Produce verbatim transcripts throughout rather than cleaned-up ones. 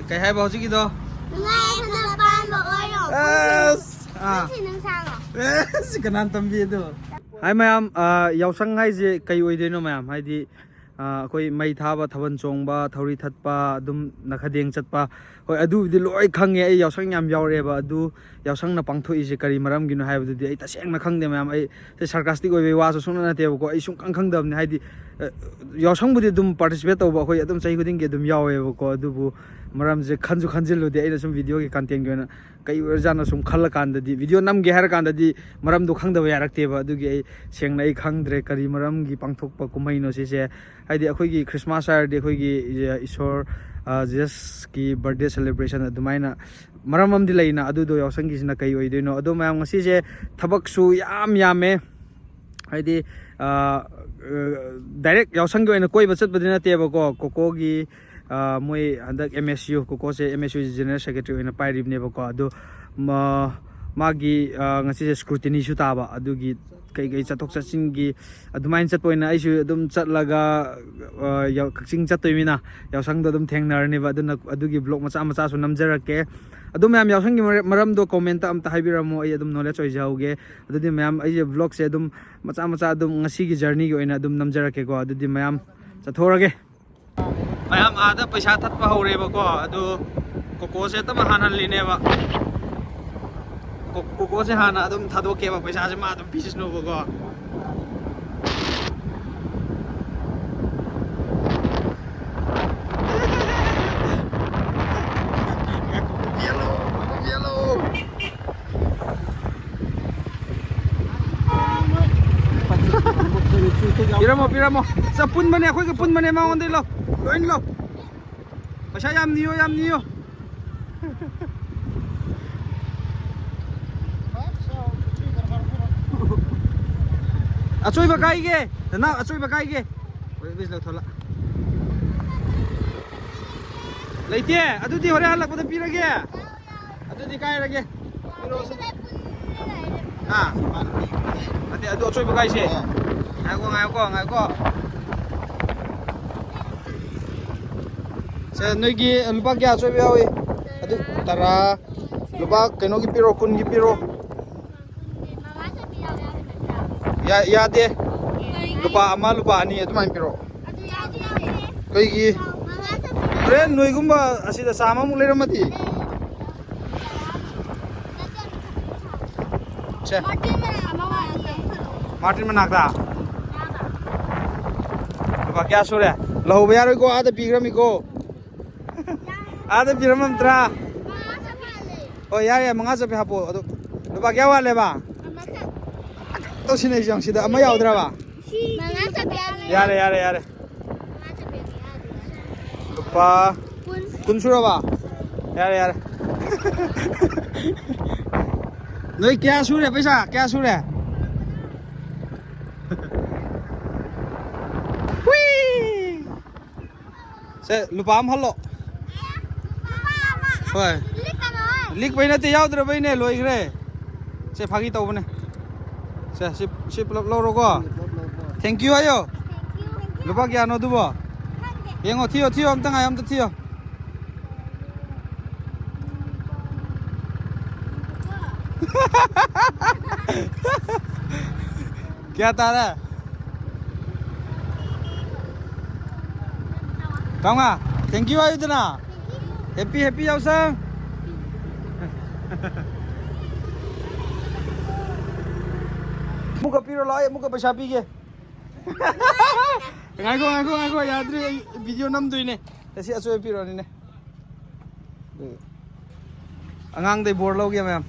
ꯀꯩ ꯍꯥꯏꯕ ꯍꯧꯖꯤꯛꯀꯤꯗꯣ? ꯅꯨꯡꯉꯥꯏ ꯌꯥꯏꯐꯅ ꯄꯥꯟꯕ ꯑꯣꯏꯔꯣ꯫ ꯑꯁ! ꯑꯥ꯫ ꯄꯨꯟꯁꯤ ꯅꯨꯡꯁꯥꯡꯅꯣ꯫ ꯑꯁ, ꯀꯅꯥꯅ ꯇꯝꯕꯤ ꯑꯗꯣ? ꯍꯥꯏ ꯃꯌꯥꯝ, ꯑ, ꯌꯥꯎꯁꯪ ꯍꯥꯏꯁꯦ ꯀꯩ ꯑꯣꯏꯗꯣꯏꯅꯣ ꯃꯌꯥꯝ? ꯍꯥꯏꯗꯤ, ꯑ, ꯑꯩꯈꯣꯏ ꯃꯩ ꯊꯥꯕ, ꯊꯥꯕꯜ ꯆꯣꯡꯕ, ꯊꯧꯔꯤ ꯊꯠꯄ, ꯑꯗꯨꯝ ꯅꯈꯗꯦꯡ ꯆꯠꯄ꯫ ꯍꯣꯏ, ꯑꯗꯨꯕꯨꯗꯤ ꯂꯣꯏ ꯈꯪꯉꯦ꯫ ꯑꯩ ꯌꯥꯎꯁꯪ ꯌꯥꯝ ꯌꯥꯎꯔꯛꯑꯦꯕ꯫ ꯑꯗꯨ ꯌꯥꯎꯁꯪꯅ ꯄꯥꯡꯊꯣꯛꯏꯁꯦ ꯀꯔꯤ ꯃꯔꯝꯒꯤꯅꯣ ꯍꯥꯏꯕꯗꯨꯗꯤ ꯑꯩ ꯇꯁꯦꯡꯅ ꯈꯪꯗꯦ ꯃꯌꯥꯝ꯫ ꯑꯩ ꯁꯤ sarcastic ꯑꯣꯏꯕꯩ ꯋꯥꯁꯨ ꯁꯨꯡꯅꯠ ꯅꯠꯇꯦꯕꯀꯣ꯫ ꯑꯩ ꯁꯨꯡꯈꯪ ꯈꯪꯗꯕꯅꯤ꯫ ꯍꯥꯏꯗꯤ, ꯑ, ꯌꯥꯎꯁꯪꯕꯨꯗꯤ ꯑꯗꯨꯝ participate ꯇꯧꯕ ꯑꯩꯈꯣꯏ ꯑꯗꯨꯝ ꯆꯍꯤ ꯈꯨꯗꯤꯡꯒꯤ ꯑꯗꯨꯝ ꯌꯥꯎꯋꯦꯕꯀꯣ꯫ ꯑꯗꯨꯕꯨ ꯃꯔꯝꯁꯦ ꯈꯟꯁꯨ ꯈꯟꯖꯤꯜꯂꯨꯗꯦ꯫ ꯑꯩꯅ ꯁꯨꯝ videoꯒꯤ contentꯒꯤ ꯑꯣꯏꯅ ꯀꯩ ꯑꯣꯏꯔꯖꯥꯠꯅꯣ ꯁꯨꯝ ꯈꯜꯂꯀꯥꯟꯗꯗꯤ, video ꯅꯝꯒꯦ ꯍꯥꯏꯔ ꯀꯥꯟꯗꯗꯤ ꯃꯔꯝꯗꯣ ꯈꯪꯗꯕ ꯌꯥꯔꯛꯇꯦꯕ꯫ ꯑꯗꯨꯒꯤ ꯑꯩ ꯁꯦꯡꯅ ꯑꯩ ꯈꯪꯗ꯭ꯔꯦ ꯀꯔꯤ ꯃꯔꯝꯒꯤ ꯄꯥꯡꯊꯣꯛꯄ ꯀꯨꯝꯍꯩꯅꯣ ꯁꯤꯁꯦ꯫ ꯍꯥꯏꯗꯤ ꯑꯩꯈꯣꯏꯒꯤ Christmas ꯍꯥꯏꯔꯗꯤ ꯑꯩꯈꯣꯏꯒꯤ, ꯑ, ꯏꯁꯣꯔ, ꯑ, Jesus ꯀꯤ birthday celebration ꯑꯗꯨꯃꯥꯏꯅ ꯃꯔꯝ ꯑꯃꯗꯤ ꯂꯩꯅ, ꯑꯗꯨꯗꯣ ꯌꯥꯎꯁꯪꯒꯤꯁꯤꯅ ꯀꯩ ꯑꯣꯏꯗꯣꯏꯅꯣ? ꯑꯗꯣ ꯃꯌꯥꯝ, ꯉꯁꯤꯁꯦ ꯊꯕꯛꯁꯨ ꯌꯥꯝ ꯌꯥꯝꯃꯦ꯫ ꯍꯥꯏꯗꯤ, ꯑ, ꯑ, direct ꯌꯥꯎꯁꯪꯒꯤ ꯑꯣꯏꯅ ꯀꯣꯏꯕ ꯆꯠꯄꯗꯤ ꯅꯠꯇꯦꯕꯀꯣ꯫ ꯀꯣꯀꯣꯒꯤ, ꯑ, ꯃꯣꯏ ꯍꯟꯗꯛ M S U, ꯀꯣꯀꯣꯁꯦ M S U general secretary ꯑꯣꯏꯅ ꯄꯥꯏꯔꯤꯕꯅꯦꯕꯀꯣ꯫ ꯑꯗꯣ ꯃꯥ-, ꯃꯥꯒꯤ, ꯑ, ꯉꯁꯤꯁꯦ scrutinyꯁꯨ ꯇꯥꯕ, ꯑꯗꯨꯒꯤ ꯀꯩꯀꯩ ꯆꯠꯊꯣꯛ ꯆꯠꯁꯤꯟꯒꯤ ꯑꯗꯨꯃꯥꯏꯅ ꯆꯠꯄ ꯑꯣꯏꯅ ꯑꯩꯁꯨ ꯑꯗꯨꯝ ꯆꯠꯂꯒ, ꯑ, ꯌꯥꯎ-, ꯀꯛꯆꯤꯡ ꯆꯠꯇꯣꯏꯃꯤꯅ ꯌꯥꯎꯁꯪꯗꯣ ꯑꯗꯨꯝ ꯊꯦꯡꯅꯔꯅꯦꯕ꯫ ꯑꯗꯨꯅ ꯑꯗꯨꯒꯤ vlog ꯃꯆꯥ ꯃꯆꯥꯁꯨ ꯅꯝꯖꯔꯛꯀꯦ꯫ ꯑꯗꯣ ꯃꯌꯥꯝ, ꯌꯥꯎꯁꯪꯒꯤ ꯃꯔ-, ꯃꯔꯝꯗꯣ commentꯇ ꯑꯝꯇ ꯍꯥꯏꯕꯤꯔꯝꯃꯣ, ꯑꯩ ꯑꯗꯨꯝ knowledge ꯑꯣꯏꯖꯍꯧꯒꯦ꯫ ꯑꯗꯨꯗꯤ ꯃꯌꯥꯝ, ꯑꯩꯁꯦ vlogꯁꯦ ꯑꯗꯨꯝ ꯃꯆꯥ ꯃꯆꯥ ꯑꯗꯨꯝ ꯉꯁꯤꯒꯤ journeyꯒꯤ ꯑꯣꯏꯅ ꯑꯗꯨꯝ ꯅꯝꯖꯔꯛꯀꯦꯀꯣ꯫ ꯑꯗꯨꯗꯤ ꯃꯌꯥꯝ, ꯆꯠꯊꯣꯛꯑꯒꯦ꯫ ꯃꯌꯥꯝ, ꯑꯥꯗ ꯄꯩꯁꯥ ꯊꯠꯄ ꯍꯧꯔꯦꯕꯀꯣ꯫ ꯑꯗꯨ ꯀꯣꯀꯣꯁꯦ ꯇꯞꯅ ꯍꯥꯟꯍꯜꯂꯤꯅꯦꯕ꯫ ꯀꯣ-, ꯀꯣꯀꯣꯁꯦ ꯍꯥꯟꯅ ꯑꯗꯨꯝ ꯊꯥꯗꯣꯛꯀꯦꯕ, ꯄꯩꯁꯥꯁꯦ ꯃꯥ ꯑꯗꯨꯝ ꯄꯤꯁꯅꯨꯕꯀꯣ꯫ ꯄꯤꯔꯝꯃꯣ, ꯄꯤꯔꯝꯃꯣ꯫ ꯁꯦ, ꯄꯨꯟꯕꯅꯦ, ꯑꯩꯈꯣꯏꯒꯤ ꯄꯨꯟꯕꯅꯦ, ꯃꯉꯣꯟꯗꯩ ꯂꯧ꯫ ꯂꯣꯏ ꯂꯧ꯫ ꯄꯩꯁꯥ ꯌꯥꯝ ꯅꯤꯌꯣ, ꯌꯥꯝ ꯅꯤꯌꯣ꯫ ꯑꯆꯣꯏꯕ ꯀꯥꯏꯒꯦ? ꯅꯅꯥꯎ ꯑꯆꯣꯏꯕ ꯀꯥꯏꯒꯦ? ꯍꯣꯏ, ꯕꯤꯁ ꯂꯧꯊꯣꯛꯂ꯫ ꯂꯩꯇꯦ? ꯑꯗꯨꯗꯤ ꯍꯣꯔꯦꯟ ꯍꯜꯂꯛꯄꯗ ꯄꯤꯔꯒꯦ꯫ ꯑꯗꯨꯗꯤ ꯀꯥꯏꯔꯒꯦ꯫ ꯄꯤꯔꯛꯑꯣꯁꯦ꯫ ꯍꯥ? ꯅꯠꯇꯦ, ꯑꯗꯨ ꯑꯆꯣꯏꯕ ꯀꯥꯏꯁꯦ꯫ ꯉꯥꯏꯈꯣ, ꯉꯥꯏꯈꯣ, ꯉꯥꯏꯈꯣ꯫ ꯁꯦ, ꯅꯣꯏꯒꯤ ꯂꯨꯄꯥ ꯀꯌꯥ ꯑꯆꯣꯏꯕ ꯌꯥꯎꯏ? ꯑꯗꯨ ꯇꯔꯥ꯫ ꯂꯨꯄꯥ ꯀꯩꯅꯣꯒꯤ ꯄꯤꯔꯣ, ꯀꯨꯟꯒꯤ ꯄꯤꯔꯣ꯫ ꯌꯥ-, ꯌꯥꯗꯦ꯫ ꯂꯨꯄꯥ ꯑꯃ, ꯂꯨꯄꯥ ꯑꯅꯤ ꯑꯗꯨꯃꯥꯏꯅ ꯄꯤꯔꯣ꯫ ꯀꯩꯒꯤ? ꯍꯣꯔꯦꯟ ꯅꯣꯏꯒꯨꯝꯕ ꯑꯁꯤꯗ ꯆꯥꯝꯃꯃꯨꯛ ꯂꯩꯔꯝꯃꯗꯤ꯫ ꯁꯦ꯫ ꯃꯥꯔꯇꯤꯟ ꯃꯅꯥꯛꯇ꯫ ꯂꯨꯄꯥ ꯀꯌꯥ ꯁꯨꯔꯦ? ꯂꯧꯍꯧꯕ ꯌꯥꯔꯣꯏꯀꯣ, ꯑꯥꯗ ꯄꯤꯈ꯭ꯔꯃꯤꯀꯣ꯫ ꯑꯥꯗ ꯄꯤꯔꯝꯃꯝꯇ꯭ꯔꯥ? ꯍꯣꯏ, ꯌꯥꯔꯦ, ꯃꯉꯥ ꯆꯠꯄꯤ ꯍꯥꯞꯄꯣ꯫ ꯑꯗꯨ ꯂꯨꯄꯥ ꯀꯌꯥ ꯋꯥꯠꯂꯦꯕ? ꯇꯧꯁꯤꯟꯅꯩꯁꯦ ꯌꯦꯡꯉꯨ, ꯁꯤꯗ ꯑꯃ ꯌꯥꯎꯗ꯭ꯔꯕ? ꯃꯉꯥ ꯆꯠꯄꯤ ꯌꯥꯔꯦ꯫ ꯌꯥꯔꯦ, ꯌꯥꯔꯦ, ꯌꯥꯔꯦ꯫ ꯂꯨꯄꯥ ꯀꯨꯟ ꯁꯨꯔꯕ? ꯌꯥꯔꯦ, ꯌꯥꯔꯦ꯫ ꯅꯣꯏ ꯀꯌꯥ ꯁꯨꯔꯦ ꯄꯩꯁꯥ? ꯀꯌꯥ ꯁꯨꯔꯦ? ꯍꯨꯏ! ꯁꯦ, ꯂꯨꯄꯥ ꯑꯃ ꯍꯜꯂꯣ꯫ ꯍꯣꯏ꯫ ꯂꯤꯛꯄꯩ ꯅꯠꯇꯦ, ꯌꯥꯎꯗ꯭ꯔꯕꯩꯅꯦ, ꯂꯣꯏꯈ꯭ꯔꯦ꯫ ꯁꯦ, ꯐꯥꯒꯤ ꯇꯧꯕꯅꯦ꯫ ꯁꯦ, ꯁꯤ, ꯁꯤ ꯄꯨꯂꯞ ꯂꯧꯔꯣꯀꯣ꯫ Thank you ꯍꯥꯏꯌꯣ꯫ ꯂꯨꯄꯥ ꯀꯌꯥꯅꯣ ꯑꯗꯨꯕꯣ? ꯌꯦꯡꯉꯣ, ꯊꯤꯌꯣ, ꯊꯤꯌꯣ, ꯑꯝꯇ ꯉꯥꯏꯌꯣ, ꯑꯝꯇ ꯊꯤꯌꯣ꯫ ꯀꯌꯥ ꯇꯥꯔꯦ? ꯇꯔꯥꯃꯉꯥ꯫ Thank you ꯍꯥꯏꯌꯨꯗꯅ꯫ Happy, happy ꯌꯥꯎꯁꯪ꯫ ꯑꯃꯨꯛꯀ ꯄꯤꯔꯣ ꯂꯥꯛꯑꯣ, ꯑꯩ ꯑꯃꯨꯛꯀ ꯄꯩꯁꯥ ꯄꯤꯒꯦ꯫ ꯉꯥꯏꯈꯣ, ꯉꯥꯏꯈꯣ, ꯉꯥꯏꯈꯣ, ꯌꯥꯗ꯭ꯔꯤ, ꯑꯩ video ꯅꯝꯗꯣꯏꯅꯦ꯫ ꯑꯁꯤ ꯑꯆꯣꯏ ꯄꯤꯔꯛꯑꯣꯅꯤꯅꯦ꯫ ꯑꯉꯥꯡꯗꯩ ꯕꯣꯔ ꯂꯧꯒꯦ ꯃꯌꯥꯝ꯫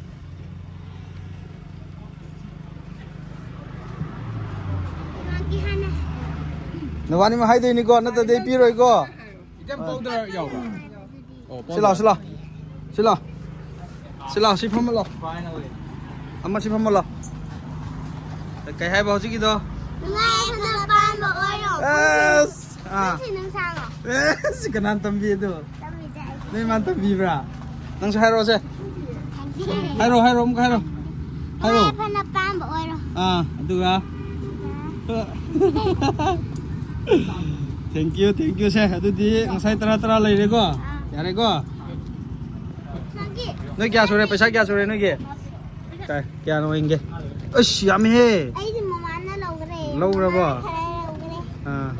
ꯅꯕꯥꯅꯤꯃꯛ ꯍꯥꯏꯗꯣꯏꯅꯤꯀꯣ, ꯅꯠꯇ꯭ꯔꯗꯤ ꯑꯩ ꯄꯤꯔꯣꯏꯀꯣ꯫ ꯏꯆꯝ powder ꯌꯥꯎꯕ꯭ꯔꯥ? ꯑꯣ, ꯁꯤ ꯂꯥꯎ, powder꯫ ꯁꯤ ꯂꯥꯎ꯫ ꯁꯤ ꯂꯥꯎ꯫ ꯁꯤ ꯂꯥꯎ, ꯁꯤ ꯐꯝꯃ ꯂꯥꯎ꯫ Finally꯫ ꯑꯃ ꯁꯤ ꯐꯝꯃ ꯂꯥꯎ꯫ ꯀꯩ ꯍꯥꯏꯕ ꯍꯧꯖꯤꯛꯀꯤꯗꯣ? ꯅꯨꯡꯉꯥꯏ ꯌꯥꯏꯐꯅ ꯄꯥꯟꯕ ꯑꯣꯏꯔꯣ꯫ ꯑꯁ! ꯑꯥ꯫ ꯄꯨꯟꯁꯤ ꯅꯨꯡꯁꯥꯡꯂꯣ꯫ ꯑꯦꯁ, ꯀꯅꯥꯅ ꯇꯝꯕꯤ ꯑꯗꯨ? ꯇꯝꯕꯤꯗꯦ ꯑꯩ꯫ ꯅꯣꯏ ꯃꯥꯅ ꯇꯝꯕꯤꯕ꯭ꯔꯥ? ꯅꯪꯁꯨ ꯍꯥꯏꯔꯛꯑꯣꯁꯦ꯫ ꯇꯝꯕꯤꯗꯦ꯫ ꯍꯥꯏꯔꯣ, ꯍꯥꯏꯔꯣ, ꯑꯃꯨꯛꯀ ꯍꯥꯏꯔꯣ꯫ ꯍꯥꯏꯔꯣ꯫ ꯅꯨꯡꯉꯥꯏ ꯌꯥꯏꯐꯅ ꯄꯥꯟꯕ ꯑꯣꯏꯔꯣ꯫ ꯑꯥ, ꯑꯗꯨꯒ? ꯑꯗꯨꯒ? Thank you, thank you, ꯁꯦ꯫ ꯑꯗꯨꯗꯤ ꯉꯁꯥꯏ ꯇꯔꯥ ꯇꯔꯥ ꯂꯩꯔꯦꯀꯣ? ꯌꯥꯔꯦꯀꯣ? ꯅꯣꯏ ꯀꯌꯥ ꯁꯨꯔꯦ? ꯄꯩꯁꯥ ꯀꯌꯥ ꯁꯨꯔꯦ ꯅꯣꯏꯒꯤ? ꯀꯌꯥ-, ꯀꯌꯥꯅꯣ ꯌꯦꯡꯒꯦ꯫ ꯑꯁ, ꯌꯥꯝꯃꯤꯍꯦ꯫ ꯑꯩꯗꯤ ꯃꯃꯥꯅ ꯂꯧꯈ꯭ꯔꯦ꯫ ꯂꯧꯈ꯭ꯔꯕꯣ? ꯃꯃꯥꯅ ꯈꯔ ꯂꯧꯈ꯭ꯔꯦ꯫ ꯑꯥ꯫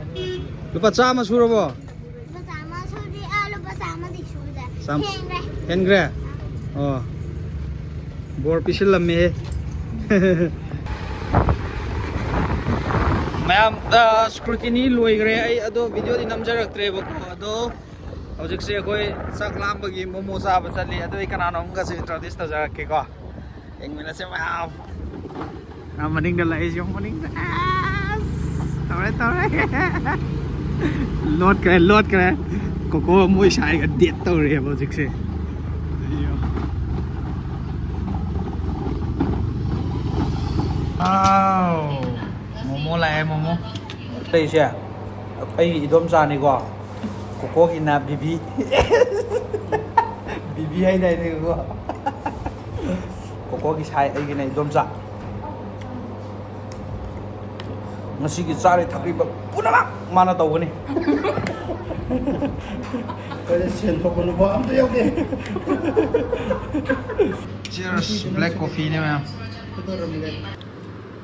ꯂꯨꯄꯥ ꯆꯥꯝꯃ ꯁꯨꯔꯕꯣ? ꯂꯨꯄꯥ ꯆꯥꯝꯃ ꯁꯨꯗ꯭ꯔꯤ꯫ ꯑꯥ, ꯂꯨꯄꯥ ꯆꯥꯝꯃꯗꯤ ꯁꯨꯗ꯭ꯔꯦ꯫ ꯆꯥꯝ-, ꯍꯦꯟꯈ꯭ꯔꯦ꯫ ꯍꯦꯟꯈ꯭ꯔꯦ? ꯑꯣ꯫ ꯕꯣꯔ ꯄꯤꯁꯤꯜꯂꯝꯃꯦꯍꯦ꯫ ꯃꯌꯥꯝ, ꯑ, scrutiny ꯂꯣꯏꯈ꯭ꯔꯦ꯫ ꯑꯩ ꯑꯗꯣ videoꯗꯤ ꯅꯝꯖꯔꯛꯇ꯭ꯔꯦꯕꯀꯣ꯫ ꯑꯗꯣ ꯍꯧꯖꯤꯛꯁꯦ ꯑꯩꯈꯣꯏ ꯆꯥꯛ ꯂꯥꯝꯕꯒꯤ ꯃꯣꯃꯣ ꯆꯥꯕ ꯆꯠꯂꯤ꯫ ꯑꯗꯣ ꯑꯩ ꯀꯅꯥꯅꯣ ꯑꯃꯒꯁꯨ introduce ꯇꯧꯖꯔꯛꯀꯦꯀꯣ꯫ ꯌꯦꯡꯃꯤꯟꯅꯁꯦ ꯃꯌꯥꯝ꯫ ꯑꯥ, ꯃꯅꯤꯡꯗ ꯂꯥꯛꯏꯁꯦ, ꯃꯅꯤꯡꯗ꯫ ꯑꯁ, ꯇꯧꯔꯦ, ꯇꯧꯔꯦ꯫ ꯂꯣꯠꯈ꯭ꯔꯦ, ꯂꯣꯠꯈ꯭ꯔꯦ꯫ ꯀꯣꯀꯣ ꯃꯣꯏ ꯁꯥꯏꯒ date ꯇꯧꯔꯤꯑꯕ ꯍꯧꯖꯤꯛꯁꯦ꯫ ꯑꯥꯎ, ꯃꯣꯃꯣ ꯂꯥꯛꯑꯦ, ꯃꯣꯃꯣ꯫ ꯑꯇꯩꯁꯦ ꯑꯩꯒꯤ ꯏꯗꯣꯝꯆꯥꯅꯤꯀꯣ꯫ ꯀꯣꯀꯣꯒꯤꯅ ꯕꯤꯕꯤ꯫ ꯕꯤꯕꯤ ꯍꯥꯏꯗꯥꯏꯅꯦ ꯀꯣꯀꯣ? ꯀꯣꯀꯣꯒꯤ ꯁꯥꯏ, ꯑꯩꯒꯤꯅ ꯏꯗꯣꯝꯆꯥ꯫ ꯉꯁꯤꯒꯤ ꯆꯥꯔꯤ ꯊꯛꯂꯤꯕ ꯄꯨꯝꯅꯃꯛ ꯃꯥꯅ ꯇꯧꯒꯅꯤ꯫ ꯑꯩꯈꯣꯏꯗ ꯁꯦꯟ ꯊꯣꯛꯄ ꯅꯨꯄꯥ ꯑꯝꯇ ꯌꯥꯎꯗꯦ꯫ Cheers, black coffeeꯅꯦ ꯃꯌꯥꯝ꯫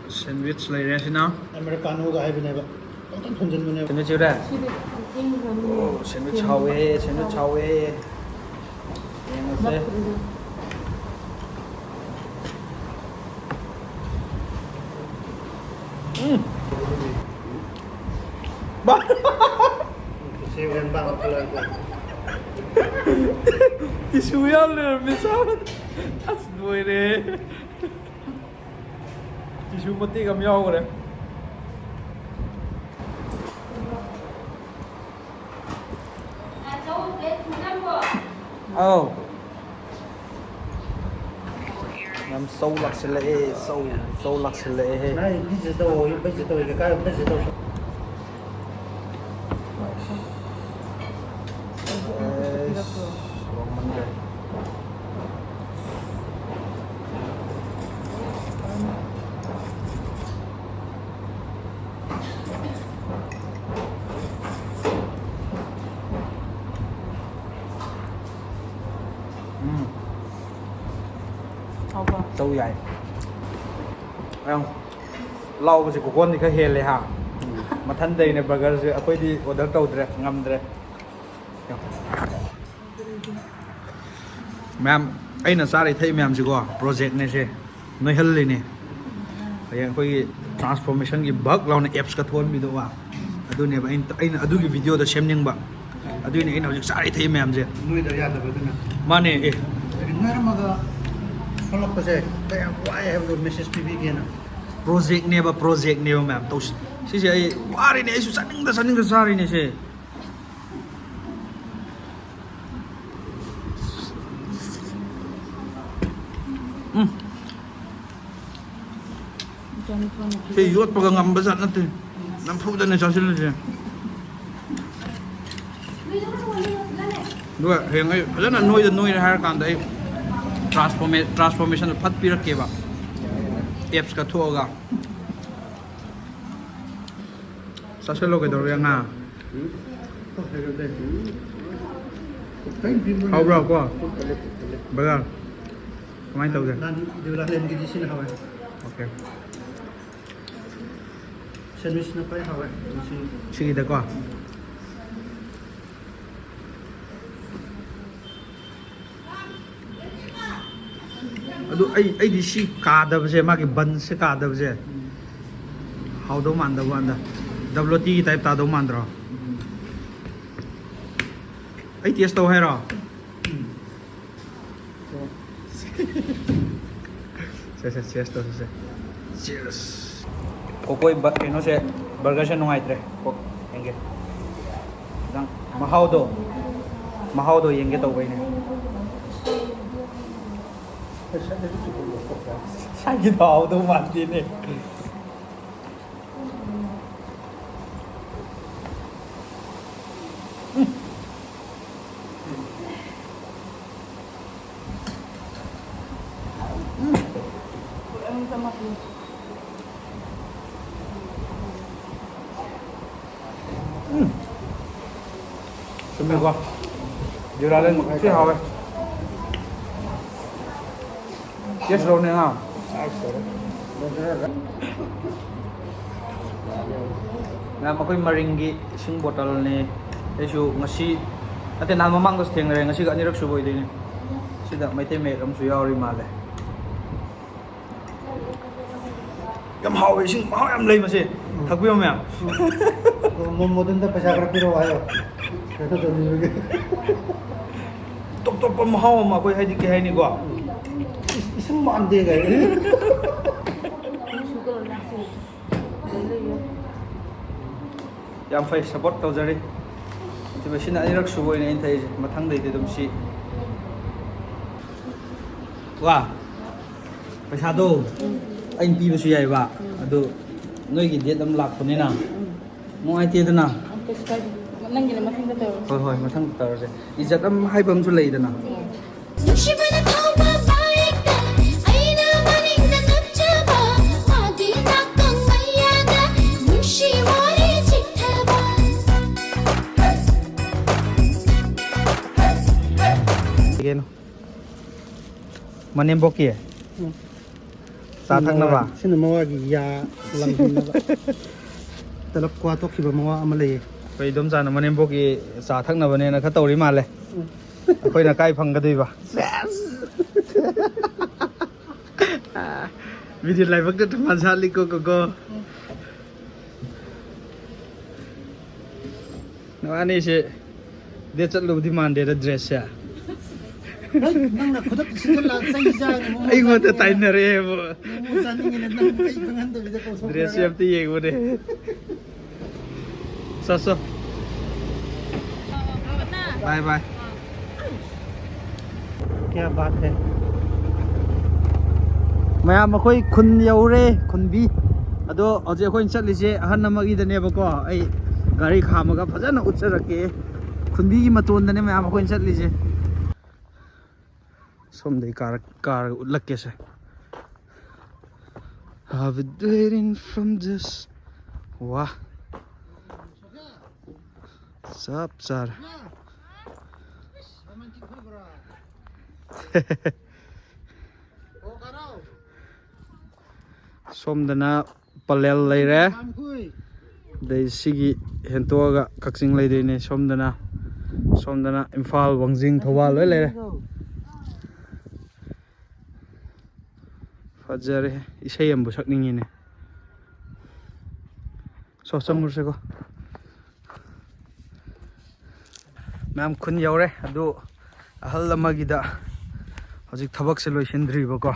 Sandwich ꯂꯩꯔꯦ ꯁꯤꯅ꯫ Americanoꯒ ꯍꯥꯏꯕꯅꯦꯕ꯫ ꯄꯪꯊꯣꯟ ꯊꯣꯟꯖꯤꯟꯕꯅꯦꯕ꯫ Sandwich ꯌꯧꯔꯦ? ꯁꯤꯗꯤ ꯊꯦꯡꯈ꯭ꯔꯅꯤ꯫ ꯑꯣ, sandwich ꯍꯥꯎꯋꯦ, sandwich ꯍꯥꯎꯋꯦ꯫ ꯌꯦꯡꯉꯁꯦ꯫ ꯎꯝ꯫ ꯕꯥ-, ꯁꯤ ꯍꯣꯔꯦꯟ ꯕꯥ-, tissue ꯌꯥꯎ ꯂꯩꯔꯝꯃꯦ, ꯆꯥꯕꯗ꯫ ꯑꯁ, ꯂꯣꯏꯔꯦ꯫ Tissue ꯃꯇꯦꯛ ꯑꯃ ꯌꯥꯎꯈ꯭ꯔꯦ꯫ ꯑꯧ꯫ ꯌꯥꯝ ꯆꯧ ꯂꯥꯛꯁꯤꯜꯂꯛꯑꯦ, ꯆꯧ, ꯆꯧ ꯂꯥꯛꯁꯤꯜꯂꯛꯑꯦꯍꯦ꯫ ꯅꯪ ꯄꯤꯖ ꯇꯧ, ꯄꯤꯖ ꯇꯧ, ꯂꯩꯀꯥꯏ ꯄꯤꯖ ꯇꯧ꯫ ꯑꯩꯁ, ꯋꯥꯃꯟꯈ꯭ꯔꯦ꯫ ꯎꯝ꯫ ꯍꯥꯎꯕ꯭ꯔꯣ? ꯇꯧ ꯌꯥꯏ꯫ ꯌꯥꯝ ꯂꯥꯎꯕꯁꯦ ꯀꯣꯀꯣꯟꯗꯤ ꯈꯔ ꯍꯦꯜꯂꯦ ꯍꯥ꯫ ꯃꯊꯟꯗꯩꯅꯦ ꯕꯔꯒꯔꯁꯦ ꯑꯩꯈꯣꯏꯗꯤ ꯑꯣꯔꯗꯔ ꯇꯧꯗ꯭ꯔꯦ, ꯉꯝꯗ꯭ꯔꯦ꯫ ꯃꯌꯥꯝ, ꯑꯩꯅ ꯆꯥꯔꯤ ꯊꯛꯏ ꯃꯌꯥꯝꯁꯤꯀꯣ, ꯄ꯭ꯔꯣꯖꯦꯛꯅꯦ ꯁꯦ, ꯅꯣꯏꯍꯜꯂꯤꯅꯦ꯫ ꯍꯌꯦꯡ ꯑꯩꯈꯣꯏꯒꯤ ꯇ꯭ꯔꯥꯟꯁꯐꯣꯔꯃꯦꯁꯟꯒꯤ ꯕꯛ ꯂꯥꯎꯅ ꯑꯦꯞꯁꯀ ꯊꯣꯛꯍꯟꯕꯤꯗꯣ ꯋꯥ꯫ ꯑꯗꯨꯅꯦꯕ ꯑꯩꯅ, ꯑꯩꯅ ꯑꯗꯨꯒꯤ ꯚꯤꯗꯤꯑꯣꯗꯣ ꯁꯦꯝꯅꯤꯡꯕ꯫ ꯑꯗꯨꯏꯅꯦ ꯑꯩꯅ ꯍꯧꯖꯤꯛ ꯆꯥꯔꯤ ꯊꯛꯏ ꯃꯌꯥꯝꯁꯦ꯫ ꯅꯣꯏꯗ ꯌꯥꯗꯕ ꯑꯗꯨꯅ꯫ ꯃꯥꯅꯦ, ꯑꯦ꯫ ꯅꯣꯏꯔꯝꯃꯒ ꯁꯣꯂꯛꯄꯁꯦ ꯀꯌꯥꯝ ꯋꯥꯏ ꯍꯥꯏꯕꯗꯣ ꯃꯦꯁꯦꯖ ꯄꯤꯕꯤꯒꯦꯅ꯫ ꯄ꯭ꯔꯣꯖꯦꯛꯅꯦꯕ, ꯄ꯭ꯔꯣꯖꯦꯛꯅꯦꯕ ꯃꯌꯥꯝ ꯇꯧꯁꯤ꯫ ꯁꯤꯁꯦ ꯑꯩ ꯋꯥꯔꯤꯅꯦ, ꯑꯩꯁꯨ ꯆꯥꯅꯤꯡꯗ ꯆꯥꯅꯤꯡꯗ ꯆꯥꯔꯤꯅꯦ ꯁꯦ꯫ ꯎꯝ꯫ ꯁꯤ ꯌꯣꯠꯄꯒ ꯉꯝꯕ ꯖꯥꯠ ꯅꯠꯇꯦ꯫ ꯅꯝꯐꯨꯗꯅꯦ ꯆꯥꯁꯤꯜꯂꯤꯁꯦ꯫ ꯑꯗꯨꯒ ꯍꯌꯦꯡ ꯑꯩ ꯐꯖꯅ ꯅꯣꯏꯗ ꯅꯣꯏꯔꯦ ꯍꯥꯏꯔ ꯀꯥꯟꯗ ꯑꯩ ꯇ꯭ꯔꯥꯟꯁꯐꯣꯔꯃꯦ-, ꯇ꯭ꯔꯥꯟꯁꯐꯣꯔꯃꯦꯁꯟꯗꯣ ꯐꯠ ꯄꯤꯔꯛꯀꯦꯕ꯫ ꯑꯦꯞꯁꯀ ꯊꯣꯛꯑꯒ꯫ ꯆꯥꯁꯤꯜꯂꯣ, ꯀꯩꯗꯧꯔꯒꯦ, ꯑꯉꯥꯡ? ꯍꯥꯎꯕ꯭ꯔꯣ ꯀꯣ? ꯕ꯭ꯔꯗꯔ, ꯀꯃꯥꯏꯅ ꯇꯧꯒꯦ? ꯅꯍꯥꯟ ꯗꯤꯎꯂꯥꯂꯦꯟꯒꯤꯗꯤ ꯁꯤꯅ ꯍꯥꯎꯋꯦ꯫ ꯑꯣꯀꯦ꯫ ꯁꯦꯟꯋꯤꯁꯅ ꯈ꯭ꯋꯥꯏ ꯍꯥꯎꯋꯦ ꯉꯁꯤ꯫ ꯁꯤꯒꯤꯗꯀꯣ? ꯑꯗꯨ ꯑꯩ, ꯑꯩꯗꯤ ꯁꯤ ꯀꯥꯗꯕꯁꯦ, ꯃꯥꯒꯤ ꯕꯟꯁꯦ ꯀꯥꯗꯕꯁꯦ ꯍꯥꯎꯗꯧ ꯃꯥꯟꯗꯕ ꯋꯥꯅꯤꯗ꯫ ꯗꯕ꯭ꯂꯣꯇꯤꯒꯤ ꯇꯥꯏꯞ ꯇꯥꯗꯧ ꯃꯥꯟꯗ꯭ꯔꯣ? ꯑꯩ ꯇꯦꯁ ꯇꯧ ꯍꯥꯏꯔꯣ? ꯁꯦ, ꯁꯦ, ꯆꯦꯁ ꯇꯧꯁꯤꯁꯦ꯫ ꯆꯦꯁ꯫ ꯀꯣꯀꯣꯏ ꯕ-, ꯀꯩꯅꯣꯁꯦ, ꯕꯔꯒꯔꯁꯦ ꯅꯨꯡꯉꯥꯏꯇ꯭ꯔꯦ꯫ ꯀꯣꯛ ꯌꯦꯡꯒꯦ꯫ ꯈꯤꯇꯪ ꯃꯍꯥꯎꯗꯣ, ꯃꯍꯥꯎꯗꯣ ꯌꯦꯡꯒꯦ ꯇꯧꯕꯩꯅꯦ꯫ ꯁꯥꯏꯒꯤꯗꯣ ꯍꯥꯎꯗꯧ ꯃꯥꯟꯗꯦꯅꯦ꯫ ꯎꯝ꯫ ꯆꯨꯝꯃꯦꯀꯣ? ꯗꯤꯎꯂꯥꯂꯦꯟ ꯊꯤ ꯍꯥꯎꯋꯦ꯫ Yes, ꯂꯧꯅꯦ ꯉꯥ꯫ ꯃꯌꯥꯝ, ꯑꯩꯈꯣꯏ ꯃꯔꯤꯡꯒꯤ ꯏꯁꯤꯡ ꯕꯣꯇꯜꯅꯦ꯫ ꯑꯩꯁꯨ ꯉꯁꯤ ꯅꯠꯇꯦ, ꯅꯍꯥꯟ ꯃꯃꯥꯡꯗꯁꯨ ꯊꯦꯡꯅꯔꯦ, ꯉꯁꯤꯒ ꯑꯅꯤꯔꯛ ꯁꯨꯕ ꯑꯣꯏꯗꯣꯏꯅꯦ꯫ ꯁꯤꯗ ꯃꯩꯇꯩ ꯃꯌꯦꯛ ꯑꯃꯁꯨ ꯌꯥꯎꯔꯤ ꯃꯥꯜꯂꯦ꯫ ꯌꯥꯝ ꯍꯥꯎꯋꯦ, ꯏꯁꯤꯡ ꯃꯍꯥꯎ ꯌꯥꯝ ꯂꯩ ꯃꯁꯤ꯫ ꯊꯛꯄꯤꯌꯣ ꯃꯌꯥꯝ꯫ ꯃꯣ-, ꯃꯣꯗꯟꯗ ꯄꯩꯁꯥ ꯈꯔ ꯄꯤꯔꯛꯑꯣ ꯍꯥꯏꯌꯣ꯫ ꯀꯩꯅꯣ ꯇꯧꯅꯤꯡꯕꯒꯤ꯫ ꯇꯣꯞ ꯇꯣꯞꯄ ꯃꯍꯥꯎ ꯑꯃ, ꯑꯩꯈꯣꯏ ꯍꯥꯏꯗꯤ ꯀꯩ ꯍꯥꯏꯅꯤꯀꯣ? ꯏꯁꯤꯡ ꯃꯥꯟꯗꯦ ꯀꯥꯏ꯫ ꯌꯥꯝ ꯐꯩ, ꯁꯞꯄꯣꯔꯠ ꯇꯧꯖꯔꯤ꯫ ꯁꯤꯕ ꯁꯤꯅ ꯑꯅꯤꯔꯛ ꯁꯨꯕ ꯑꯣꯏꯅ ꯑꯩꯅ ꯊꯛꯏꯁꯦ, ꯃꯊꯪꯗꯩꯗꯤ ꯑꯗꯨꯝ ꯁꯤ꯫ ꯋꯥ, ꯄꯩꯁꯥꯗꯣ ꯑꯩꯅ ꯄꯤꯕꯁꯨ ꯌꯥꯏꯕ, ꯑꯗꯨ ꯅꯣꯏꯒꯤ ꯗꯦꯠ ꯑꯃ ꯂꯥꯛꯄꯅꯤꯅ ꯅꯨꯡꯉꯥꯏꯇꯦꯗꯅ꯫ ꯀꯩꯁꯨ ꯀꯥꯏꯗꯦ꯫ ꯅꯪꯒꯤꯅ ꯃꯊꯪꯗ ꯇꯧꯔꯣ꯫ ꯍꯣꯏ, ꯍꯣꯏ, ꯃꯊꯪ ꯇꯧꯔꯁꯦ꯫ ꯏꯖꯠ ꯑꯃ ꯍꯥꯏꯕ ꯑꯃꯁꯨ ꯂꯩꯗꯅ꯫ ꯅꯨꯡꯁꯤꯕꯅ ꯊꯧꯕ ꯕꯥꯏꯛꯇ ꯑꯩꯅ ꯃꯅꯤꯡꯗ ꯅꯞꯆꯕ, ꯃꯥꯒꯤ ꯅꯥꯀꯣꯡ ꯃꯌꯥꯗ ꯅꯨꯡꯁꯤ ꯋꯥꯔꯤ ꯆꯤꯛꯊꯕ꯫ ꯀꯩꯅꯣ? ꯃꯅꯦꯝꯕꯣꯛꯀꯤ? ꯎꯝ꯫ ꯆꯥ ꯊꯛꯅꯕ? ꯁꯤꯅ ꯃꯋꯥꯒꯤ ꯌꯥ ꯂꯪꯍꯟꯅꯕ꯫ ꯇꯂꯞ ꯀ꯭ꯋꯥ ꯇꯣꯛꯈꯤꯕ ꯃꯋꯥ ꯑꯃ ꯂꯩꯌꯦ꯫ ꯑꯩꯈꯣꯏ ꯏꯗꯣꯝꯆꯥꯅ ꯃꯅꯦꯝꯕꯣꯛꯀꯤ ꯆꯥ ꯊꯛꯅꯕꯅꯦꯅ ꯈꯔ ꯇꯧꯔꯤ ꯃꯥꯜꯂꯦ꯫ ꯎꯝ꯫ ꯑꯩꯈꯣꯏꯅ ꯀꯥꯏ ꯐꯪꯒꯗꯣꯏꯕ? ꯃꯤꯗꯤ ꯂꯥꯏꯕꯛꯇ ꯊꯝꯕꯥꯜ ꯁꯥꯠꯂꯤꯀꯣ, ꯀꯣꯀꯣ꯫ ꯅꯕꯥꯅꯤꯁꯦ ꯗꯦꯠ ꯆꯠꯂꯨꯕꯗꯤ ꯃꯥꯟꯗꯦꯗ, ꯗ꯭ꯔꯦꯁꯁꯦ꯫ ꯍꯩ, ꯅꯪꯅ ꯈꯨꯗꯛꯇ ꯁꯤꯟꯖꯜꯂꯛꯑ ꯆꯩ ꯆꯥꯔꯅꯤ, ꯃꯣꯃꯣ ꯑꯩꯉꯣꯟꯗ ꯆꯥꯅꯤꯡꯉꯦꯅ꯫ ꯇꯥꯏꯅꯔꯛꯑꯦꯕ꯫ ꯃꯣꯃꯣ ꯆꯥꯅꯤꯡꯉꯦꯅ ꯅꯪ ꯑꯩ ꯈꯪꯍꯟꯗꯕꯤꯗ ꯀꯧꯊꯣꯛꯈ꯭ꯔꯦ꯫ ꯗ꯭ꯔꯦꯁꯁꯦ ꯑꯝꯇ ꯌꯦꯡꯉꯨꯅꯦ꯫ ꯆꯠꯁꯣ꯫ ꯕꯥꯏ ꯕꯥꯏ꯫ ꯀꯌꯥ ꯕꯥꯠ ꯍꯦ꯫ ꯃꯌꯥꯝ, ꯑꯩꯈꯣꯏ ꯈꯨꯟ ꯌꯧꯔꯦ, ꯈꯨꯟꯕꯤ꯫ ꯑꯗꯣ ꯍꯧꯖꯤꯛ ꯑꯩꯈꯣꯏꯅ ꯆꯠꯂꯤꯁꯦ ꯑꯍꯟ ꯑꯃꯒꯤꯗꯅꯦꯕꯀꯣ꯫ ꯑꯩ ꯒꯥꯔꯤ ꯈꯥꯝꯃꯒ ꯐꯖꯅ ꯎꯠꯆꯔꯛꯀꯦ꯫ ꯈꯨꯟꯕꯤꯒꯤ ꯃꯇꯣꯟꯗꯅꯦ ꯃꯌꯥꯝ ꯑꯩꯈꯣꯏꯅ ꯆꯠꯂꯤꯁꯦ꯫ ꯁꯣꯝꯗꯩ ꯀꯥꯔ-, ꯀꯥꯔꯒ ꯎꯠꯂꯛꯀꯦꯁꯦ꯫ I've been waiting from this. ꯋꯥ꯫ ꯆꯞ ꯆꯥꯔꯦ꯫ ꯁꯣꯝꯗꯅ ꯄꯂꯦꯜ ꯂꯩꯔꯦ꯫ ꯑꯗꯩ ꯁꯤꯒꯤ ꯍꯦꯟꯇꯣꯛꯑꯒ ꯀꯛꯆꯤꯡ ꯂꯩꯗꯣꯏꯅꯦ꯫ ꯁꯣꯝꯗꯅ, ꯁꯣꯝꯗꯅ ꯏꯝꯐꯥꯜ, ꯋꯥꯡꯖꯤꯡ, ꯊꯧꯕꯥꯜ ꯂꯣꯏ ꯂꯩꯔꯦ꯫ ꯐꯖꯔꯦ꯫ ꯏꯁꯩ ꯑꯃꯕꯨ ꯁꯛꯅꯤꯡꯉꯤꯅꯦ꯫ ꯁꯣ, ꯆꯪꯉꯨꯔꯁꯦꯀꯣ꯫ ꯃꯌꯥꯝ ꯈꯨꯟ ꯌꯧꯔꯦ꯫ ꯑꯗꯨ ꯑꯍꯜ ꯑꯃꯒꯤꯗ ꯍꯧꯖꯤꯛ ꯊꯕꯛꯁꯦ ꯂꯣꯏꯁꯤꯟꯗ꯭ꯔꯤꯕꯀꯣ꯫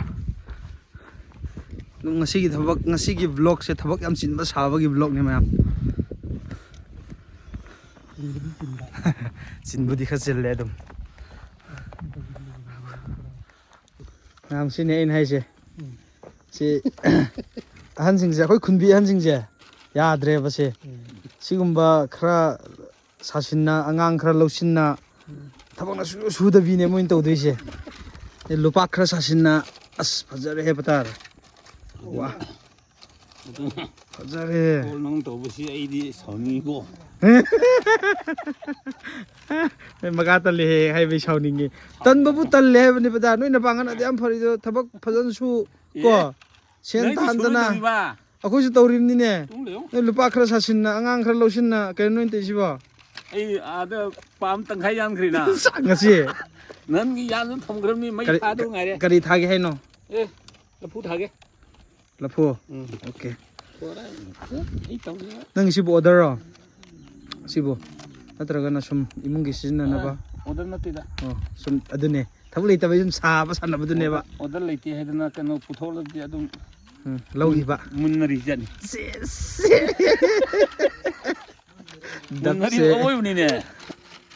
ꯑꯗꯨꯝ ꯉꯁꯤꯒꯤ ꯊꯕꯛ, ꯉꯁꯤꯒꯤ vlogꯁꯦ ꯊꯕꯛ ꯌꯥꯝ ꯆꯤꯟꯕ ꯁꯥꯕꯒꯤ vlogꯅꯦ ꯃꯌꯥꯝ꯫ ꯆꯤꯟꯕꯗꯤ ꯈꯔ ꯆꯤꯜꯂꯦ ꯑꯗꯨꯝ꯫ ꯃꯌꯥꯝ, ꯁꯤꯅꯤ ꯑꯩꯅ ꯍꯥꯏꯁꯦ꯫ ꯁꯤ ꯑꯍꯟꯁꯤꯡꯁꯦ, ꯑꯩꯈꯣꯏ ꯈꯨꯟꯕꯤ ꯑꯍꯟꯁꯤꯡꯁꯦ ꯌꯥꯗ꯭ꯔꯦꯕ ꯁꯦ꯫ ꯁꯤꯒꯨꯝꯕ ꯈꯔ ꯁꯥꯁꯤꯟꯅ, ꯑꯉꯥꯡ ꯈꯔ ꯂꯧꯁꯤꯟꯅ, ꯊꯕꯛꯅ ꯁꯨ ꯁꯨꯗꯕꯤꯅꯦ ꯃꯣꯏꯅ ꯇꯧꯗꯣꯏꯁꯦ꯫ ꯑꯦ, ꯂꯨꯄꯥ ꯈꯔ ꯁꯥꯁꯤꯟꯅ꯫ ꯑꯁ, ꯐꯖꯔꯦ ꯍꯥꯏꯕ ꯇꯥꯔꯦ꯫ ꯋꯥ, ꯑꯗꯨꯅ ꯐꯖꯔꯦ꯫ ꯀꯣꯜ ꯅꯪ ꯇꯧꯕꯁꯤ ꯑꯩꯗꯤ ꯁꯥꯎꯅꯤꯡꯉꯤꯀꯣ꯫ ꯑꯩ ꯃꯈꯥ ꯇꯜꯂꯦꯍꯦ ꯍꯥꯏꯕꯩ ꯁꯥꯎꯅꯤꯡꯉꯤ꯫ ꯇꯟꯕꯕꯨ ꯇꯜꯂꯦ ꯍꯥꯏꯕꯅꯤ ꯕꯗꯥ꯫ ꯅꯣꯏ ꯅꯄꯥꯡꯒꯜ ꯑꯗꯨ ꯌꯥꯝ ꯐꯔꯤꯗꯣ, ꯊꯕꯛ ꯐꯖꯅ ꯁꯨ ꯀꯣ꯫ ꯑꯦ? ꯁꯦꯟ ꯅꯪꯗꯤ ꯁꯨꯅ ꯇꯥꯟꯗꯅ꯫ ꯇꯧꯔꯤꯕ? ꯑꯩꯈꯣꯏꯁꯨ ꯇꯧꯔꯤꯕꯅꯤꯅꯦ꯫ ꯇꯨꯝ ꯂꯩꯌꯣ꯫ ꯅꯣꯏ ꯂꯨꯄꯥ ꯈꯔ ꯁꯥꯁꯤꯟꯅ, ꯑꯉꯥꯡ ꯈꯔ ꯂꯧꯁꯤꯟꯅ, ꯀꯩꯅꯣ ꯅꯣꯏꯅ ꯇꯧꯔꯤꯁꯤꯕꯣ? ꯑꯩ ꯑꯥꯗ ꯄꯥꯝ ꯇꯪꯈꯥꯏ ꯌꯥꯟꯈ꯭ꯔꯤꯅ꯫ ꯉꯁꯤ? ꯅꯪꯒꯤ ꯌꯥꯟꯗꯨꯅ ꯊꯝꯈ꯭ꯔꯕꯅꯤ, ꯃꯩ ꯀꯔꯤ, ꯊꯥꯗꯧ ꯉꯥꯏꯔꯦ꯫ ꯀꯔꯤ ꯊꯥꯒꯦ ꯍꯥꯏꯅꯣ? ꯑꯦ, ꯂꯐꯨ ꯊꯥꯒꯦ꯫ ꯂꯐꯨ? ꯎꯝ꯫ ꯑꯣꯀꯦ꯫ ꯄꯣꯔꯥ, ꯑꯩ ꯇꯧꯒꯦ꯫ ꯅꯪ ꯁꯤꯕꯨ orderꯔꯣ? ꯁꯤꯕꯨ? ꯅꯠꯇ꯭ꯔꯒꯅ ꯁꯨꯝ ꯏꯃꯨꯡꯒꯤ ꯁꯤꯖꯤꯟꯅꯅꯕ? ꯑ, order ꯅꯠꯇꯦꯗ꯫ ꯑꯣ, ꯁꯨꯝ ꯑꯗꯨꯅꯦ꯫ ꯊꯕꯛ ꯂꯩꯇꯕꯩ ꯁꯨꯝ ꯁꯥꯕ ꯁꯥꯟꯅꯕꯗꯨꯅꯦꯕ꯫ Order, order ꯂꯩꯇꯦ ꯍꯥꯏꯗꯅ ꯀꯩꯅꯣ ꯄꯨꯊꯣꯛꯂꯗꯤ ꯑꯗꯨꯝ ꯎꯝ, ꯂꯧꯈꯤꯕ꯫ ꯃꯨꯟ-, ꯃꯨꯟꯅꯔꯤ ꯆꯠꯅꯤ꯫ ꯁꯦꯁ꯫ ꯃꯨꯟꯅꯔꯤ ꯗꯞꯁꯦ꯫ ꯑꯋꯣꯏꯕꯅꯤꯅꯦ꯫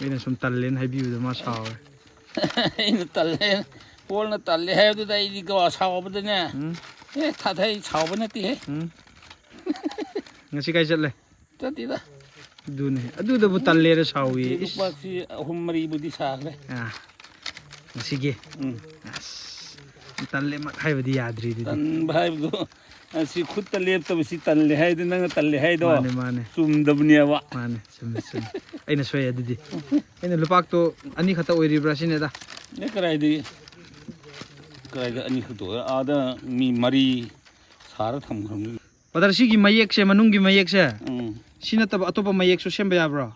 ꯑꯩꯅ ꯁꯨꯝ ꯇꯜꯂꯦꯅ ꯍꯥꯏꯕꯤꯕꯗ ꯃꯥ ꯁꯥꯎꯔꯦ꯫ ꯑꯩꯅ ꯇꯜꯂꯦ, ꯄꯣꯜꯅ ꯇꯜꯂꯦ ꯍꯥꯏꯕꯗꯨꯗ ꯑꯩꯗꯤ ꯀꯣ ꯁꯥꯎꯕꯗꯅꯦ꯫ ꯎꯝ꯫ ꯑꯦ, ꯊꯥꯊꯩ ꯁꯥꯎꯕ ꯅꯠꯇꯦꯍꯦ꯫ ꯎꯝ꯫ ꯉꯁꯤ ꯀꯥꯏ ꯆꯠꯂꯦ? ꯆꯠꯇꯦꯗ꯫ ꯑꯗꯨꯅꯦ, ꯑꯗꯨꯗꯕꯨ ꯇꯜꯂꯦꯅ ꯁꯥꯎꯏ꯫ ꯏꯁ꯫ ꯂꯨꯄꯥꯁꯤ ꯑꯍꯨꯝ ꯃꯔꯤꯕꯨꯗꯤ ꯁꯥꯈ꯭ꯔꯦ꯫ ꯑꯥ, ꯉꯁꯤꯒꯤ? ꯎꯝ꯫ ꯑꯁ, ꯇꯜꯂꯦꯃꯛ ꯍꯥꯏꯕꯗꯤ ꯌꯥꯗ꯭ꯔꯤ ꯑꯗꯨꯗꯤ꯫ ꯇꯟꯕ ꯍꯥꯏꯕꯗꯣ, ꯑꯁꯤ ꯈꯨꯠꯇ ꯂꯦꯞꯇꯕꯁꯤ ꯇꯜꯂꯦ ꯍꯥꯏꯗꯨ ꯅꯪꯅ ꯇꯜꯂꯦ ꯍꯥꯏꯗꯣ ꯃꯥꯅꯦ, ꯃꯥꯅꯦ꯫ ꯆꯨꯝꯗꯕꯅꯦꯕ꯫ ꯃꯥꯅꯦ, ꯆꯨꯝꯃꯦ, ꯆꯨꯝꯃꯦ꯫ ꯑꯩꯅ ꯁꯣꯏ ꯑꯗꯨꯗꯤ꯫ ꯑꯩꯅ ꯂꯨꯄꯥꯛꯇꯣ ꯑꯅꯤ ꯈꯛꯇ ꯑꯣꯏꯔꯤꯕ꯭ꯔꯥ ꯁꯤꯅꯦꯗ꯫ ꯑꯦ, ꯀꯗꯥꯏꯗꯒꯤ? ꯀꯗꯥꯏꯗ ꯑꯅꯤ ꯈꯛꯇ ꯑꯣꯏ? ꯑꯥꯗ ꯃꯤ ꯃꯔꯤ, ꯊꯥꯔ ꯊꯝꯈ꯭ꯔꯕꯅꯤ꯫ ꯕ꯭ꯔꯗꯔ, ꯁꯤꯒꯤ ꯃꯌꯦꯛꯁꯦ, ꯃꯅꯨꯡꯒꯤ ꯃꯌꯦꯛꯁꯦ, ꯎꯝ꯫ ꯁꯤ ꯅꯠꯇꯕ ꯑꯇꯣꯞꯄ ꯃꯌꯦꯛꯁꯨ ꯁꯦꯝꯕ ꯌꯥꯕ꯭ꯔꯣ?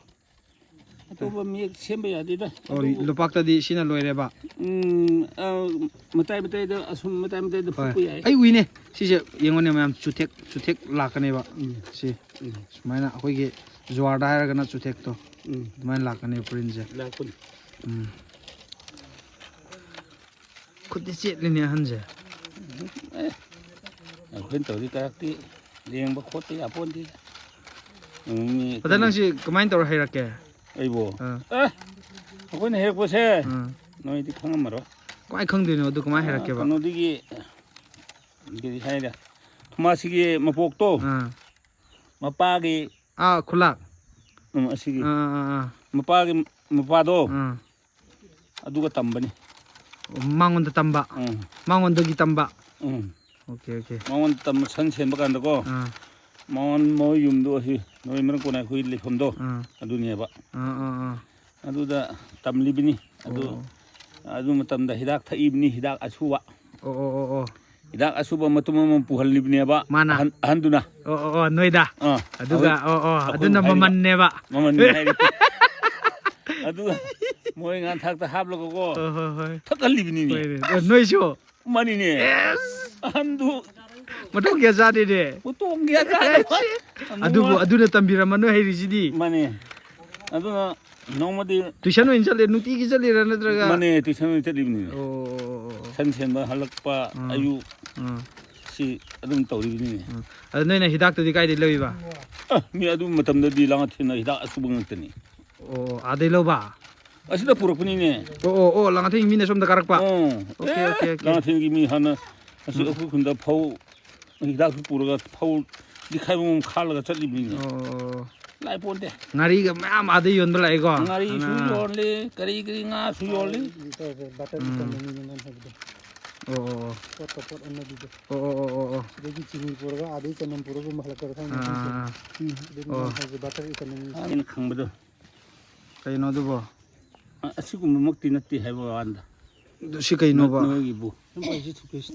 ꯑꯇꯣꯞꯄ ꯃꯌꯦꯛ ꯁꯦꯝꯕ ꯌꯥꯗꯦꯗ꯫ ꯑꯣ, ꯑꯗꯨꯕꯨ ꯂꯨꯄꯥꯛꯇꯗꯤ ꯁꯤꯅ ꯂꯣꯏꯔꯦꯕ? ꯎꯝ, ꯑ, ꯃꯇꯥꯏ ꯃꯇꯥꯏꯗ, ꯑꯁꯨꯝ ꯃꯇꯥꯏ ꯃꯇꯥꯏꯗ ꯍꯣꯏ꯫ ꯐꯨꯛꯄ ꯌꯥꯏ꯫ ꯑꯩ ꯎꯏꯅꯦ꯫ ꯁꯤꯁꯦ ꯌꯦꯡꯉꯣꯅꯦ ꯃꯌꯥꯝ, ꯆꯨꯊꯦꯛ, ꯆꯨꯊꯦꯛ ꯂꯥꯛꯀꯅꯦꯕ꯫ ꯎꯝ꯫ ꯁꯤ꯫ ꯎꯝ꯫ ꯁꯨꯃꯥꯏꯅ ꯑꯩꯈꯣꯏꯒꯤ ꯖꯨꯋꯥꯔꯗ ꯍꯥꯏꯔꯒꯅ ꯆꯨꯊꯦꯛꯇꯣ꯫ ꯎꯝ꯫ ꯑꯗꯨꯃꯥꯏꯅ ꯂꯥꯛꯀꯅꯦꯕ ꯄ꯭ꯔꯤꯟꯁꯦ꯫ ꯂꯥꯛꯄꯅꯤ꯫ ꯎꯝ꯫ ꯈꯨꯠꯇꯤ ꯆꯦꯠꯂꯤꯅꯦ ꯑꯍꯟꯁꯦ꯫ ꯑꯦ, ꯑꯩꯈꯣꯏꯅ ꯇꯧꯔꯤ ꯀꯔꯛꯇꯤ ꯂꯦꯡꯕ ꯈꯣꯠꯄ ꯌꯥꯄꯣꯟꯇꯦ꯫ ꯎꯝ, ꯃꯤ ꯑꯗ ꯅꯪꯁꯤ ꯀꯃꯥꯏꯅ ꯇꯧꯔ ꯍꯩꯔꯛꯀꯦ? ꯑꯩꯕꯣ? ꯑꯥ꯫ ꯑꯦ, ꯑꯩꯈꯣꯏꯅ ꯍꯩꯔꯛꯄꯁꯦ ꯑꯥ꯫ ꯅꯣꯏꯗꯤ ꯈꯪꯉꯝꯃꯔꯣꯏ꯫ ꯀꯃꯥꯏꯅ ꯈꯪꯗꯣꯏꯅꯣ? ꯑꯗꯨ ꯀꯃꯥꯏꯅ ꯑꯥ, ꯍꯩꯔꯛꯀꯦꯕ? ꯀꯩꯅꯣꯗꯒꯤ, ꯀꯔꯤ ꯍꯥꯏꯔꯦ, ꯊꯣꯃꯥꯁꯤꯒꯤ ꯃꯄꯣꯛꯇꯣ, ꯑꯥ꯫ ꯃꯄꯥꯒꯤ ꯑꯥ, ꯈꯨꯂꯥꯛ꯫ ꯎꯝ, ꯑꯁꯤꯒꯤ꯫ ꯑꯥ, ꯑꯥ, ꯑꯥ, ꯑꯥ꯫ ꯃꯄꯥꯒꯤ ꯃꯄꯥꯗꯣ꯫ ꯑꯥ꯫ ꯑꯗꯨꯒ ꯇꯝꯕꯅꯤ꯫ ꯑꯣ, ꯃꯉꯣꯟꯗ ꯇꯝꯕ? ꯎꯝ꯫ ꯃꯉꯣꯟꯗꯒꯤ ꯇꯝꯕ? ꯎꯝ꯫ Okay, okay. ꯃꯉꯣꯟꯗ ꯇꯝꯕ ꯁꯟ ꯁꯦꯟꯕ ꯀꯥꯟꯗꯀꯣ, ꯑꯥ꯫ ꯃꯉꯣꯟ, ꯃꯣꯏ ꯌꯨꯝꯗꯣ ꯑꯁꯤ ꯅꯣꯏ ꯃꯔꯝ ꯀꯣꯟꯅ ꯑꯩꯈꯣꯏ ꯂꯩꯐꯝꯗꯣ ꯑꯥ꯫ ꯑꯗꯨꯅꯦꯕ꯫ ꯑꯥ, ꯑꯥ, ꯑꯥ꯫ ꯑꯗꯨꯗ ꯇꯝꯂꯤꯕꯅꯤ꯫ ꯑꯗꯨ, ꯑꯣ꯫ ꯑꯗꯨ ꯃꯇꯝꯗ ꯍꯤꯗꯥꯛ ꯊꯛꯏꯕꯅꯤ, ꯍꯤꯗꯥꯛ ꯑꯁꯨꯕ꯫ ꯑꯣ, ꯑꯣ, ꯑꯣ, ꯑꯣ꯫ ꯍꯤꯗꯥꯛ ꯑꯁꯨꯕ ꯃꯇꯨꯝ ꯑꯃ ꯄꯨꯍꯜꯂꯤꯕꯅꯦꯕ ꯃꯥꯅ? ꯑꯍꯟ, ꯑꯍꯟꯗꯨꯅ꯫ ꯑꯣ, ꯑꯣ, ꯑꯣ, ꯅꯣꯏꯗ? ꯑꯥ, ꯑꯗꯨꯒ, ꯑꯩꯈꯣꯏ, ꯑꯣ, ꯑꯣ, ꯑꯩꯈꯣꯏ ꯑꯗꯨꯅ ꯍꯥꯏꯔꯤ ꯃꯃꯟꯅꯦꯕ꯫ ꯃꯃꯟꯅꯤ ꯍꯥꯏꯔꯤ꯫ ꯑꯗꯨꯒ ꯃꯣꯏ ꯉꯥꯟꯊꯥꯛꯇ ꯍꯥꯞꯂꯒꯀꯣ ꯍꯣꯏ, ꯍꯣꯏ, ꯍꯣꯏ꯫ ꯊꯛꯍꯜꯂꯤꯕꯅꯤꯅꯦ꯫ ꯍꯣꯏꯅꯦ꯫ ꯑꯣ, ꯅꯣꯏꯁꯨ? ꯃꯥꯅꯤꯅꯦ꯫ ꯑꯦꯁ! ꯑꯍꯟꯗꯨ ꯃꯇꯣꯡ ꯀꯌꯥ ꯆꯥꯗꯦꯅꯦ꯫ ꯃꯇꯣꯡ ꯀꯌꯥ ꯆꯥꯗꯦ꯫ ꯑꯗꯨꯕꯨ ꯑꯗꯨꯅ ꯇꯝꯕꯤꯔꯝꯃ ꯅꯣꯏ ꯍꯩꯔꯤꯁꯤꯗꯤ꯫ ꯃꯥꯅꯦ꯫ ꯑꯗꯨꯅ ꯅꯣꯡꯃꯗꯤ ꯇꯨꯏꯁꯟ ꯑꯣꯏꯅ ꯆꯠꯂꯦ, ꯅꯨꯡꯇꯤꯒꯤ ꯆꯠꯂꯤꯔꯥ ꯅꯠꯇ꯭ꯔꯒ? ꯃꯥꯅꯦ, ꯇꯨꯏꯁꯟ ꯑꯣꯏꯅ ꯆꯠꯂꯤꯕꯅꯤꯅꯦ꯫ ꯑꯣ, ꯑꯣ, ꯑꯣ, ꯑꯣ꯫ ꯁꯟ ꯁꯦꯟꯕ ꯍꯜꯂꯛꯄ ꯑꯥ꯫ ꯑꯌꯨꯛ ꯑꯥ꯫ ꯁꯤ ꯑꯗꯨꯝ ꯇꯧꯔꯤꯕꯅꯤꯅꯦ꯫ ꯑꯥ꯫ ꯑꯗꯨ ꯅꯣꯏꯅ ꯍꯤꯗꯥꯛꯇꯨꯗꯤ ꯀꯥꯏꯗꯩ ꯂꯧꯏꯕ? ꯑ, ꯃꯤ ꯑꯗꯨ ꯃꯇꯝꯗꯗꯤ ꯂꯥꯡꯉꯊꯦꯜꯅ ꯍꯤꯗꯥꯛ ꯑꯁꯨꯕ ꯉꯥꯛꯇꯅꯤ꯫ ꯑꯣ, ꯑꯥꯗꯩ ꯂꯧꯕ? ꯑꯁꯤꯗ ꯄꯨꯔꯛꯄꯅꯤꯅꯦ꯫ ꯑꯣ, ꯑꯣ, ꯑꯣ, ꯂꯥꯡꯉꯊꯦꯜꯒꯤ ꯃꯤꯅ ꯁꯣꯝꯗ ꯀꯥꯔꯛꯄ? ꯑꯣ, ꯑꯣꯀꯦ, ꯑꯦ, ꯑꯣꯀꯦ, ꯑꯣꯀꯦ꯫ ꯂꯥꯡꯉꯊꯦꯜꯒꯤ ꯃꯤ ꯍꯥꯟꯅ ꯑꯁꯤ ꯎꯝ꯫ ꯑꯩꯈꯣꯏ ꯈꯨꯟꯗ ꯐꯧ ꯍꯤꯗꯥꯛꯁꯨ ꯄꯨꯔꯒ ꯐꯧ ꯂꯤꯈꯥꯏꯕꯣꯝ ꯈꯥꯜꯂꯒ ꯆꯠꯂꯤꯕꯅꯤꯅꯦ꯫ ꯑꯣ꯫ ꯂꯥꯏ ꯄꯣꯟꯗꯦ꯫ ꯉꯥꯔꯤꯒ ꯃꯌꯥꯝ ꯑꯥꯗ ꯌꯣꯟꯕ ꯂꯥꯛꯏꯀꯣ? ꯉꯥꯔꯤꯁꯨ ꯑꯉꯥꯡ꯫ ꯌꯣꯜꯂꯤ, ꯀꯔꯤ ꯀꯔꯤ ꯉꯥꯁꯨ ꯌꯣꯜꯂꯤ꯫ ꯕꯇꯔ ꯎꯝ꯫ ꯏꯀꯣꯅꯣꯃꯤꯅꯦ ꯅꯪ ꯍꯥꯏꯕꯗꯣ꯫ ꯑꯣ, ꯑꯣ, ꯑꯣ꯫ ꯄꯣꯠꯀ ꯄꯣꯠ ꯑꯣꯟꯅꯕꯤꯗꯣ꯫ ꯑꯣ, ꯑꯣ, ꯑꯣ, ꯑꯣ, ꯑꯣ꯫ ꯁꯤꯗꯒꯤ ꯆꯤꯅꯤ ꯄꯨꯔꯒ ꯑꯥꯗꯒꯤ ꯆꯅꯝ ꯄꯨꯔꯒ ꯑꯃꯨꯛ ꯍꯜꯂꯛꯄꯗ ꯈꯪꯗꯦ ꯑꯥ, ꯅꯪꯁꯦ꯫ ꯑꯥ, ꯑꯥ꯫ ꯎꯝ, ꯑꯗꯨꯗꯤ ꯑꯣ꯫ ꯅꯪ ꯍꯥꯏꯁꯦ ꯕꯇꯔ ꯏꯀꯣꯅꯣꯃꯤ꯫ ꯑꯩꯅ ꯈꯪꯕꯗꯣ꯫ ꯀꯩꯅꯣ ꯑꯗꯨꯕꯣ? ꯑ-, ꯑꯁꯤꯒꯨꯝꯕꯃꯛꯇꯤ ꯅꯠꯇꯦ ꯍꯥꯏꯕ ꯋꯥꯅꯤꯗ꯫ ꯑꯗꯨ ꯁꯤ ꯀꯩꯅꯣꯕ? ꯅꯣꯏꯒꯤꯕꯨ꯫ ꯑꯣ,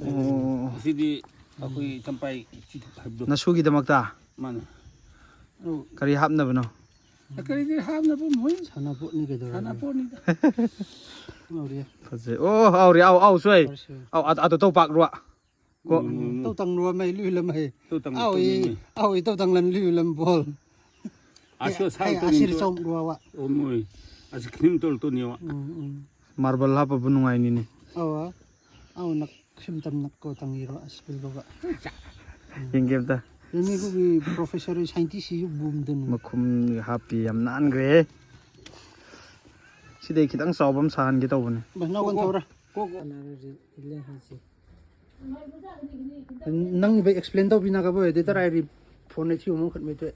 ꯑꯣ, ꯑꯣ꯫ ꯑꯁꯤꯗꯤ ꯑꯩꯈꯣꯏ ꯆꯝꯄꯥꯏ ꯍꯥꯏꯕꯗꯣ꯫ ꯅꯁꯨꯒꯤꯗꯃꯛꯇ ꯃꯥꯅꯦ꯫ ꯀꯔꯤ ꯍꯥꯞꯅꯕꯅꯣ? ꯀꯔꯤꯗꯤ ꯍꯥꯞꯅꯕ ꯃꯣꯏ ꯁꯥꯟꯅꯄꯣꯠꯅꯤ ꯀꯩꯗꯧꯔꯒꯦ? ꯁꯥꯟꯅꯄꯣꯠꯅꯤꯗ꯫ ꯉꯧꯔꯤꯌꯦ꯫ ꯐꯖꯩ꯫ ꯑꯣ, ꯑꯧꯔꯤ, ꯑꯧ, ꯑꯧ, ꯁꯣꯏ꯫ ꯐꯔꯁꯦ꯫ ꯑꯧ, ꯑꯗ, ꯑꯗ ꯇꯧ ꯄꯥꯛꯔꯨ꯫ ꯀꯣ꯫ ꯎꯝ, ꯎꯝ, ꯎꯝ꯫ ꯇꯧ ꯇꯪꯔꯨ ꯑꯃ ꯂꯨꯏ ꯂꯝ ꯍꯩ꯫ ꯇꯧ ꯇꯪ ꯑꯧ, ꯇꯧꯅꯤꯡꯉꯤ꯫ ꯑꯧ, ꯇꯧ ꯇꯪꯂꯟ ꯂꯨꯏ ꯂꯝ ꯕꯣꯜ꯫ ꯑꯁ, ꯑꯁ, ꯑꯩ ꯇꯧ ꯑꯁꯤꯔ ꯇꯧ꯫ ꯆꯣꯝ ꯔꯨ ꯑꯋꯥ꯫ ꯑꯣ, ꯃꯣꯏ꯫ ꯑꯁ, ꯈꯤꯝ ꯇꯧ ꯇꯧꯅꯤꯕ꯫ ꯎꯝ, ꯎꯝ꯫ ꯃꯥꯔꯕꯜ ꯍꯥꯞꯄꯕꯨ ꯅꯨꯡꯉꯥꯏꯅꯤꯅꯦ꯫ ꯑꯧ, ꯑꯧ, ꯅꯛ ꯁꯤꯝꯇꯝ ꯅꯛꯀꯣ ꯇꯪꯉꯤꯔꯣ ꯑꯁ ꯕꯤꯜꯕꯒ꯫ ꯌꯦꯡꯒꯦ ꯑꯝꯇ꯫ ꯌꯦꯡꯉꯤꯕꯒꯤ ꯄ꯭ꯔꯣꯐꯦꯁꯔ ꯁꯥꯏꯟꯇꯤꯁꯁꯤꯁꯨ ꯕꯨꯝꯗꯅꯤ꯫ ꯃꯈꯨꯝ ꯍꯥꯞꯄꯤ, ꯌꯥꯝ ꯅꯥꯟꯈ꯭ꯔꯦ꯫ ꯁꯤꯗꯩ ꯈꯤꯇꯪ ꯆꯥꯎꯕ ꯑꯃ ꯁꯥꯍꯟꯒꯦ ꯇꯧꯕꯅꯦ꯫ ꯕꯁ ꯅꯥꯎ ꯀꯟ ꯊꯧꯔ꯫ ꯀꯣ, ꯀꯣ꯫ ꯅꯪ ꯏꯕ ꯑꯦꯛꯁꯄ꯭ꯂꯦꯟ ꯇꯧꯕꯤꯅꯒꯕ ꯑꯦꯗꯤꯇꯔ ꯍꯥꯏꯔꯤ ꯐꯣꯟ ꯊꯤꯕ ꯑꯃ ꯈꯠꯃꯩ ꯇꯣꯛꯑꯦ꯫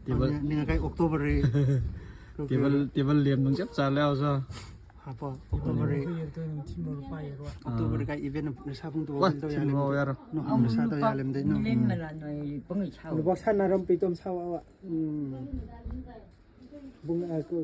ꯇꯦꯕꯜ꯫ ꯅꯤꯡꯉꯥꯏ ꯑꯣꯛꯇꯣꯕꯔ꯫ ꯇꯦꯕꯜ, ꯇꯦꯕꯜ ꯂꯦꯝ ꯅꯪ ꯆꯞ ꯆꯥꯔꯦ ꯍꯧꯖꯤꯛ꯫ ꯍꯥꯞꯄ ꯑꯣꯛꯇꯣꯕꯔ꯫ ꯑꯣꯛꯇꯣꯕꯔ ꯀꯥꯏ ꯏꯚꯦꯟ ꯅꯁꯥ ꯄꯨꯡ ꯇꯣ ꯋꯥ, ꯁꯤꯡꯉꯣ ꯌꯥꯔꯣ꯫ ꯅꯣ ꯍꯥꯝ ꯅꯁꯥ ꯇꯧ ꯌꯥꯂꯦꯝꯗꯩ ꯅꯣ꯫ ꯃꯤꯂꯦꯟ ꯃꯂꯥ ꯅꯣꯏ ꯄꯪꯉꯩ ꯁꯥꯎ꯫ ꯅꯨꯄꯥ ꯁꯥꯟꯅꯔꯝ ꯄꯤꯇꯣꯝ ꯁꯥꯎ ꯑꯋꯥ꯫ ꯎꯝ꯫ ꯕꯨꯡ ꯑ ꯀꯣ